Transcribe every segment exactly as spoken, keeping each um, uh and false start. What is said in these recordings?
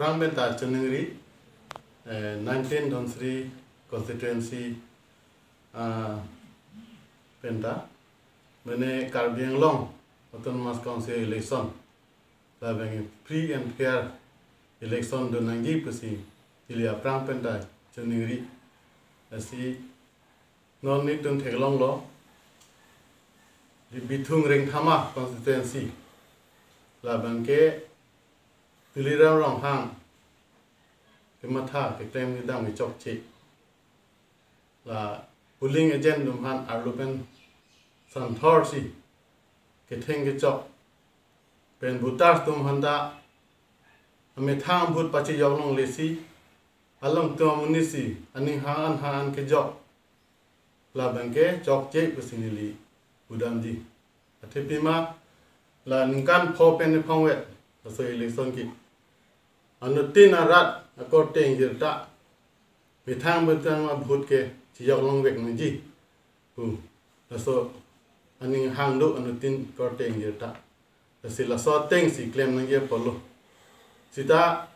Aphrang penta choningri, eh, nineteen Dhansiri constituency, ah, penta, mane Karbi Anglong Autonomous Council election, labang free and fair election do nangji pusi neli aphrang penta choningri. Lasi non netum theklonglo, di Bithung Rengthama constituency, labang ke Tuliram Ronghang kematha keklem kedam kechokche, la polling agent atum aphan arlo pen santhor si ketheng kechok pen voters atum aphanta amethang vote pachejok longle si, alangtum amonit si aning hang an hang an kejok, labang ke chokche pusi neli pudamji. Athe pima la ningkan pho pen niphongvet laso election ke, anuttin arat akorte ingjir ta methang methang avote ke chejok longvek nangji pu laso aning hang do anuttin korte ingjir ta. Lasi laso ateng si klem nangji apotlo. Seta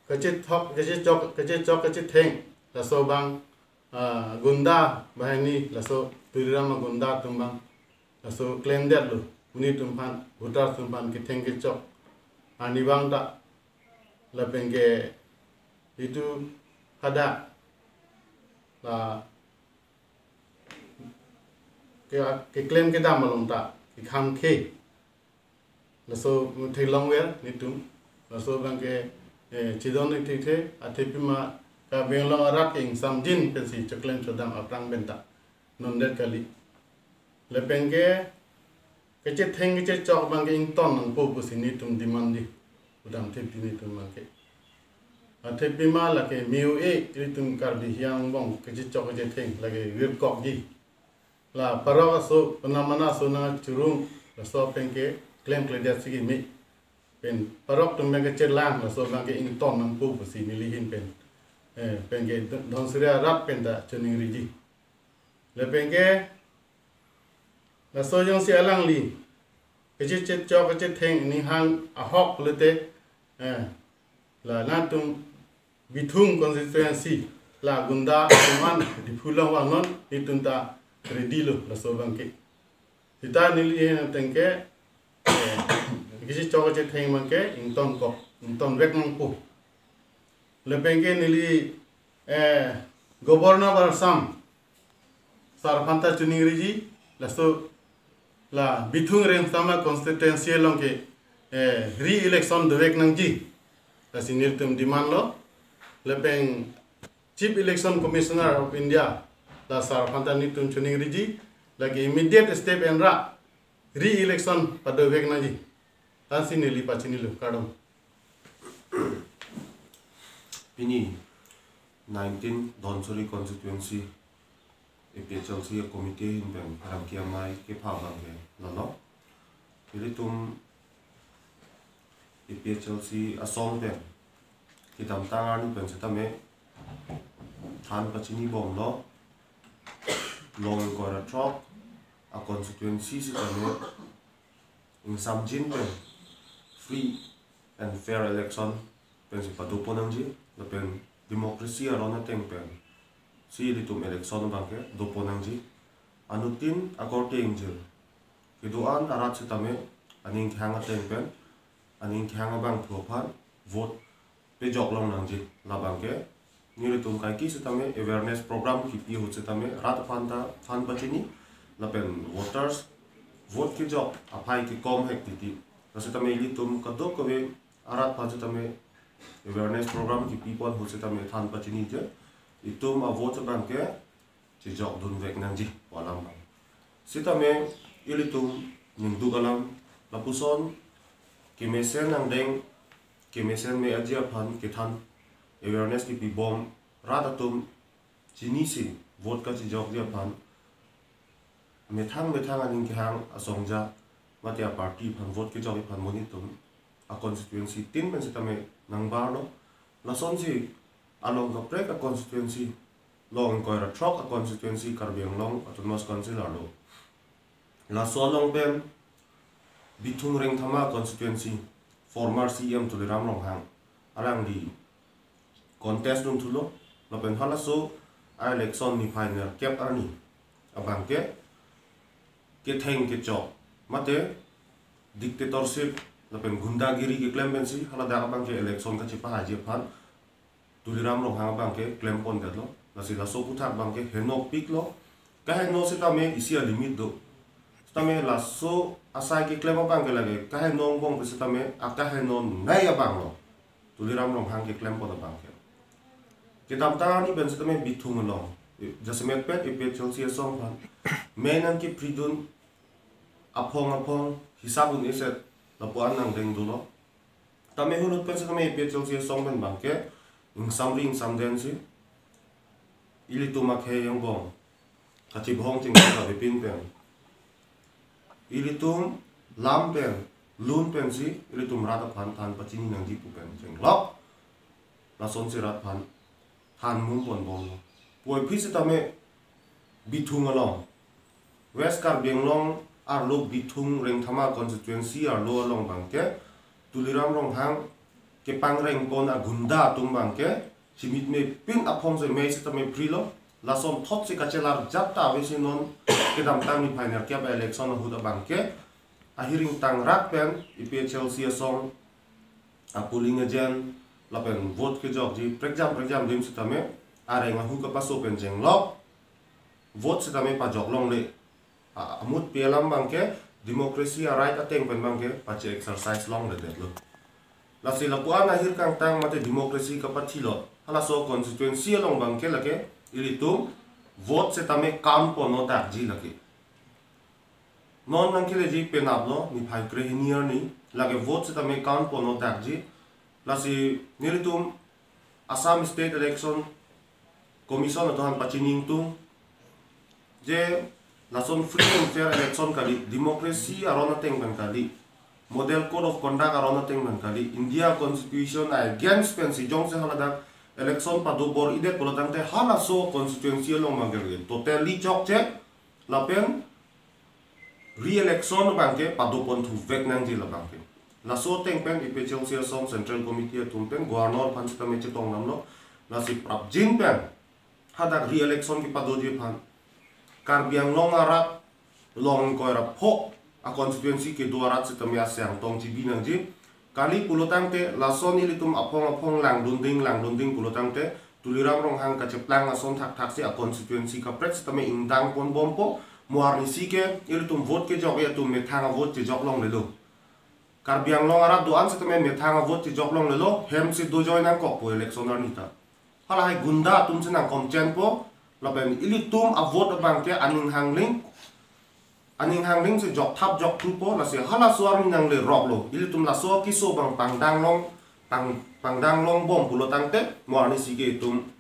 kachethok, kachechok, kachechok, kachetheng, laso abang, ah, gunda bahini, laso Tuliram agunda atum abang laso klemdetlo, monit atum aphan, voters atum aphan ketheng kechok arni abang ta. Lapen ke itum hadak la ke, keklem kedam along ta kekhang ke, laso theklongver netum. Laso abang ke, eh, chidon ni thekthe, athe pima Karbi Anglong arat ke ingsamjin pensi choklem chodam aphrang penta non det kali. Lapen ke kachetheng kachechok abang ke ington nangpo pusi netum demand di, pudamthe pini netum abang ke. Athe pima lake meo-e ilitum Karbi hiang bong kachechok kachetheng lake virkokji. La parok aso, penamana aso nangchurung, laso pen ke klemkledet si keme. Pen parok atum pen kachetlang, laso abang ke ington nangpo pusi neli ahin pen, eh, pen ke Dhansiri arat penta choningriji. Lapen ke laso jongsi alangli kachechechok kachetheng aning hang ahok pulote, eh, la nangtum Bithung constituency la gunda atum an Diphu along vangnon, netum ta ready lo laso abang ke. Seta neli ahin ateng ke, eh, kachechok kachetheng abang ke ingtonkok, ingtonvek nangpo. Lapen ke neli, eh, Governor Barsam sar aphanta choningriji, laso la Bithung Rengthama constituency along ke, eh, re-election dovek nangji, lasi netum demand lo. Lapen Chief Election Commissioner of India, la sar aphanta netum choningriji, lake immediate step enra re-election padovek nangji, lasi neli pachinilo, kardom. Pini nineteen Dhansiri constituency A P H L C committee ahin pen pherangke amei kepha abang ke lalo. Ilitum A P H L C asong pen kedamtang arni pen setame than pachini bomlo, long ingkoi ra throk a constituency setame ingsamjin pen free and fair election pensi padopo nangji, lapen democracy aron ateng pensi ilitum election abang ke dopo nangji. Anuttin akorte ingjir kedo-an arat setame aning kehang ateng pen, aning kehang abangphu aphan vote pejok long nangji, labang ke nelitum kaike setame awareness program kipi ahut setame rat aphanta than pachini, lapen voters vote kejok aphai kekom hek titi. La setame ilitum kadokave arat aphan setame awareness program kipi pon ahut setame than pachinije, itum avote abang ke chejok dunvek nangji pu alam abang. Setame ilitum ningduk alam lapuson kemesen angdeng, kemesen me aji aphan kethan, awareness kipi bom, rat atum chinisi vote kachejokji aphan, methang methang aning kehang asong ja mate a party aphan vote kejokji aphan monit atum a constituency tin pen setame nangbarlo. Lasonsi along kaprek a constituency, long ingkoi ra throk a constituency Karbi Anglong Autonomous Council arlo. Laso along pen Bithung Rengthama constituency, former C E M Tuliram Ronghang alangli contest dun thulo, lapen halaso a-election niphai nerkep arni abangke ketheng kechok mate dictatorship lapen gundagiri keklem pensi haladak abangke election kachepahaiji aphan Tuliram Ronghang abangke klempondetlo. Lasi laso aputhak abangke henopiklo. Kaheno sitame isi a-limit do. Sitame laso asai keklem abangke lake kaheno angbong pu sitame akaheno nei abanglo Tuliram Ronghang keklempon abangke. Kedamtang arni pen sitame Bithung along, jasemet pen APHLC asong aphan me nangkepridun aphong aphong hisap un-eset lapu-an nangdeng dolo. Tame hulut pen sitame APHLC asong pen abangke ingsamri ingsamdensi ilitum akhei angbong kachibhong chingki kavepin pen ilitum lam pen lun pensi ilitum rat aphan than pachini nangji pu pen chenglok lasonsi rat aphan than mumponbomlo. Puvoiphit sitame Bithung along, West Karbi Anglong arlo Bithung Rengthama constituency arlo along abangke Tuliram Ronghang kepangrengpon agunda atum abangke chimitmepin aphongsi mei sitame prilo. Lasonthotsi kachelarjap ta avesi non kedamtang niphai nerkep a-election ahut abangke ahiring tangrak pen APHLC asong a-polling agent lapen vote kejokji prekjam prekjam adim sitame areng ahu kapaso pen chenglok vote sitame pajok longle. A-, amutpi alam abangke democracy a-right ateng pen abangke pache-exercise longledetlo. Lasi lapu-an ahir kangtang mate democracy kapathilot halaso constituency along abangke lake ilitum vote sitame countpon-odakji lake. Non nangkeleji penaplo, niphai krehini arni lake vote sitame countpon-odakji. Lasi nelitum Assam State Election Commission atum aphan pachini ingtung je lason free and fair election kali, democracy aron ateng pen kali, model code of conduct aron ateng pen kali, India Constitution against pensi jongsi haladak election pado bor-idet pulotangte halaso constituency along abangke totally chokche lapen re-election abangke padoponthuvek nangji labangke. Laso ateng pen APHLC asong Central Committee atum pen Governor aphan sitame chetongdamlo. Lasi prapjin pen hadak re-election kepadoji aphan Karbi Anglong arat long ingkoi ra pho a-constituency kedo arat sitame asai angtong chibi nangji. Kali pulotangte lason ilitum aphong aphong langdunding langdunding pulotangte Tuliram Ronghang kacheplang ason thakthaksi a-constituency kaprek sitame ingdangponbompo. Mo arnisi ke ilitum vote kejok-e atum methang a-vote chejok longlelo. Karbi Anglong arat do-an sitame methang a-vote chejok longlelo, hemsi dojoi nangkokpo election arni ta. Halahai gunda atumsi nangkomchenpo, lapen ilitum a-vote abangke aning hangling, aning hanglingsi jokthap jokthupo, lasi halaso arni nangleroklo. Ilitum laso keso abang pangdanglong, pang, pangdanglongbom pulotangte mo arnisi ke itum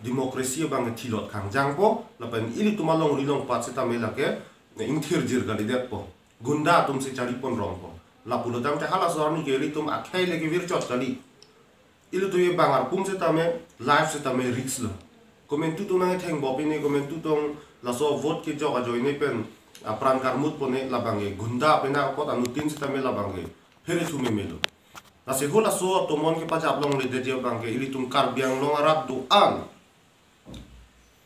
democracy abangke thilot kangjangpo, lapen ilitum alongri longpat sitame lake ingthirjir kalidetpo. Gunda atumsi chariponrongpo. Lapulotangte halaso arni ke ilitum akhei le kevirchot kali. Ilitum abang arpum sitame, life sitame risk lo. Komantu tong nangthengbop-e ne, komantu tong laso vote kejok ajoine pen apran karmutpo ne, labangke gunda penap apot anuttin sitame labangke phere thu memelo. Lasi halaso atomon kepajap longledetji abangke ilitum Karbi Anglong arat do-an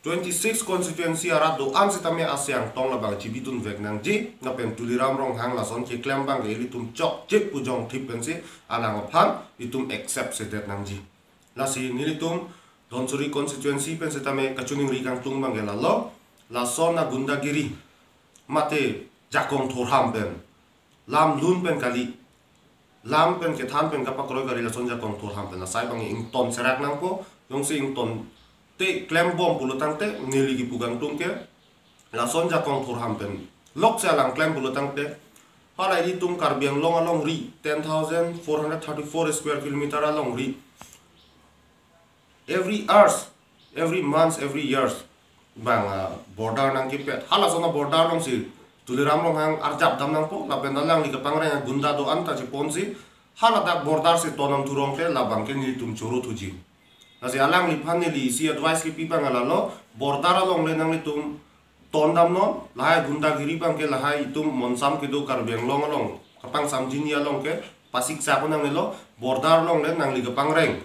twenty-six constituency arat do-an sitame asai angtong labang chibidunvek nangji, lapen Tuliram Ronghang lason keklem abangke ilitum chokche pu jongthip pensi alang aphan itum accept sedet nangji. Lasi nelitum Dhansiri constituency pen sitame kachiningri kangtung abangke lalo, lason a-gundagiri mate jakong thorham pen, lam lun pen kali, lam pen kethan pen kapakroi kali, lason jakong thorham pen asai abang ington serak nangpo. Jongsi ingtonte klembom pulotangte neli kipu kangtung ke lason jakong thorham pen loksi alang klem pulotangte, hala ilitum Karbi Anglong alongri ten thousand four hundred thirty-four square kilometer alongri every hours, every months, every years abang, ah, border nangkepet. Halason a-border alongsi Tuliram Ronghang arjapdam nangpo, lapen alangli kepangreng a-gunda do-an ta cheponsi haladak border si ton nangthurong ke labangke nelitum choro thuji. Lasi alangliphan neli isi advice kipi abang lalo, border alongle nanglitum tondamnon, lahai gundagiri abangke lahai itum monsam kedo Karbi Anglong along kapangsamjini along ke pasiksa ko nangnelo, border along le nangli kepangreng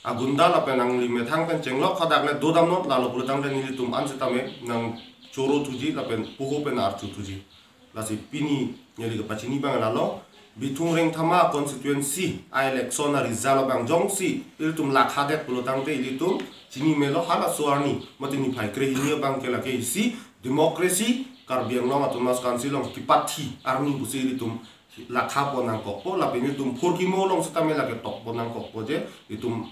agunda lapen nangli methang pen chenglok hadak le dodamnon, lalo pulotangte nelitum an setame nangchoro thuji lapen puho pen archu thuji. Lasi pini neli kepachini abang lalo, Bithung Rengthama constituency a-election a-result abang jongsi ilitum lakhadet pulotangte ilitum chini melo, halaso arni mate niphai krehini abang ke lake isi democracy Karbi Anglong Autonomous Council along kipathi arni pusi ilitum lakha pon nangkokpo, lapen ilitum phurkimo along setame lake tok pon nangkokpo je ilitum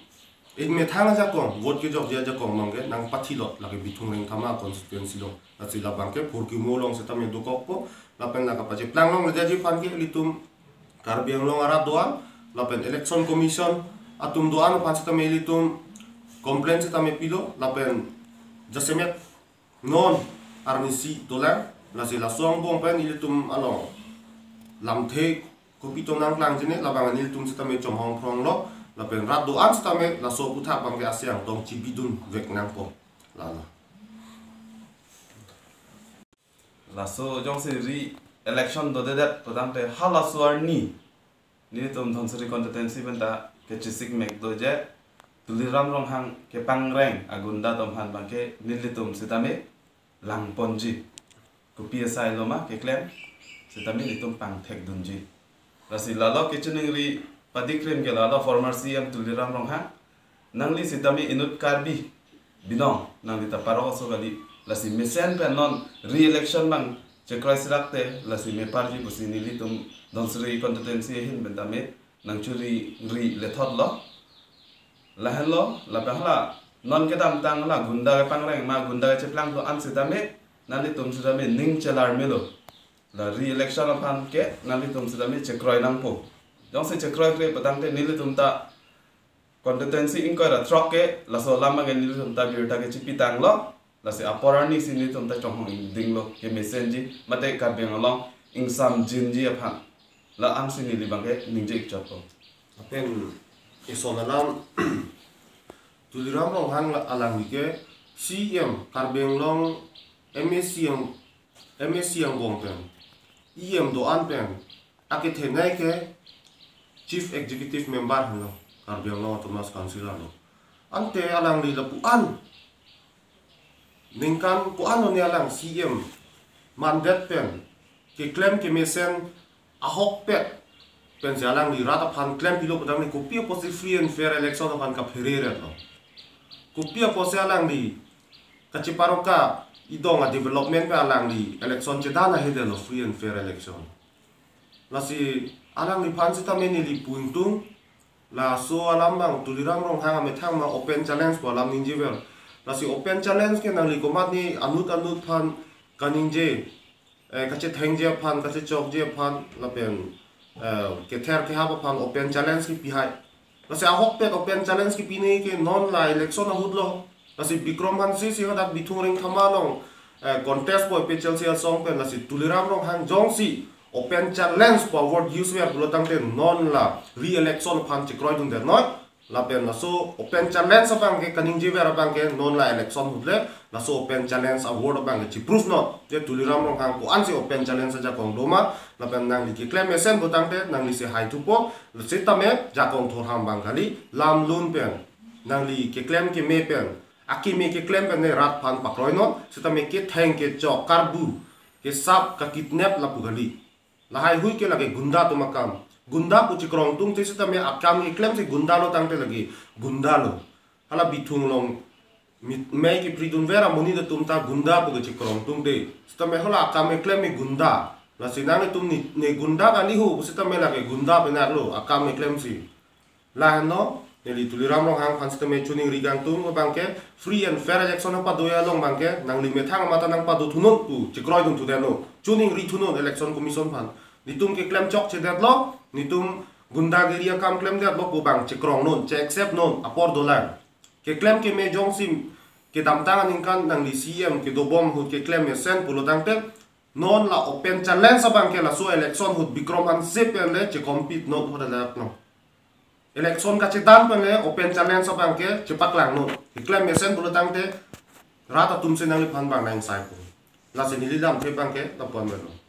ik methang ajakong, vote kejokji ajakong abang ke nangpathilot lake Bithung Rengthama constituency along. Lasi labang ke phurkimo along setame dokokpo, lapen lake pacheplang longledetji aphan ke ilitum Karbi Anglong arat do-an, lapen Election Commission atum do-an aphan setame ilitum complaint setame pilo, lapen jasemet non arnisi dolang, lasi laso angbong pen ilitum along lamthe kopi to nangklang jine, labang nelitum setame chomhong phronglo, lapen rat do-an setame laso aputhak abang ke ase angtong chibidun vek nangpo. Lalo. Laso jongsi re-election dodedet pulotangte halaso arni nelitum Dhansiri constituency pen ta kechesik mek do je, Tuliram Ronghang kepangreng agunda atum aphan abang ke nelitum setame langponji. Kopi asai lo ma keklem setame nelitum pangthekdunji. Lasi lalo kachiningri padikrim ke lalo former C M Tuliram Ronghang, nangli setame inut Karbi binong, nangli ta parok aso kali. Lasi mesen pen non re-election abang chekroi sirak te lasi meparji pusi nelitum Dhansiri constituency ahin pen tame nangchuri ri lethot lo. Lahenlo, lapen hala non kedamtang hala gunda kepangreng ma gunda kecheplang do-an setame nanglitum setame ning chelar melo. La re-election aphan ke nanglitum setame chekroi nangpo. Jongsi chekroikre pulotangte nelitum ta constituency ingkoi ra throk ke laso alam abang ke nelitum ta birta ke chipitanglo. Lasi apor arnisi nelitum ta chonghong ingdinglo kemesenji mate Karbi Anglong ingsamjinji aphan. La-ansi neli abang ke ningje ikchotpo. Lapen ison alam, Tuliram Ronghang la alangli ke C M Karbi Anglong M A C ang, M A C angbong pen, E M do-an pen akethenei ke Chief Executive Member henlo Karbi Anglong Autonomous Council arlo. Ante alangli lapu-an ningkan ko-an one alang C M mandet pen keklem kemesen ahokpet pensi alangli rat aphan klempilo pulotangte kopi apotsi free and fair election aphan kaphere-retlo? Kopi apotsi alangli kacheparoka idong a-development pen alangli election chedan ahedetlo, free and fair election? Lasi alangliphan setame neli pu ingtung, laso alam abang Tuliram Ronghang amethang ma open challenge pu alam ningjever. Lasi open challenge ke nangli komatne anut anut aphan kaningje, eh, kachethengji aphan, kachechokji aphan, lapen, eh, kether kehap aphan open challenge kipihai. Lasi ahokpet open challenge kipine ke non la election ahut lo. Lasi Bikram Hanse si hadak Bithung Rengthama along, eh, contest po A P H L C asong pen, lasi Tuliram Ronghang jongsi open challenge pu a-word use ver pulotangte non la re-election aphan chekroidundetnoi. Lapen laso open challenge abang ke kaningjever abang ke non la election ahut le laso open challenge a-word abang ke chiprove non. Je Tuliram Ronghang ko-ansi open challenge ajakong doma, lapen nangli keklem mesen pulotangte nanglisi haithupo, setame jakong thorham abang kali, lamlun pen, nangli keklem keme pen, akeme keklem pen ne rat aphan pakroinon, setame ketheng kechok karbu, kesap kakidnap lapu kali. Lahaihui ke lake gunda atum akam. Gunda pu chekrong tungte setame akam keklem si gunda lo tangte lake gunda lo. Hala Bithung along mit-, mei kepridunver amonit atum ta gunda pu ke chekrong tungte. Setame hala akam keklem ke gunda. Lasi nanglitum ne, ne gunda kali ho, setame lake gunda penak lo, akam keklemsi. Lahenlo, neli Tuliram Ronghang aphan setame choningri kangtung abang ke, free and fair election apado along abang ke nangli methang mata nangpado thunon pu chekroidun thudetlo. Choningri thunon Election Commission aphan. Netum keklem chokchedetlo, netum gundagiri akam klemdetlo pu abang chekrong non, che-accept non, apor dolang. Keklem keme jongsi kedamtang aningkan nangli C M kedobom ahut keklem mesen pulotangte, non la open challenge abang ke laso election ahut Bikram Hanse pen le che-compete non, ho dalak non. Election kachedan pen le open challenge abang ke chepaklang non. Keklem mesen pulotangte rat atum si nangliphan abang nang sai po. Lasi neli lamthe abang ke lapu-an melo.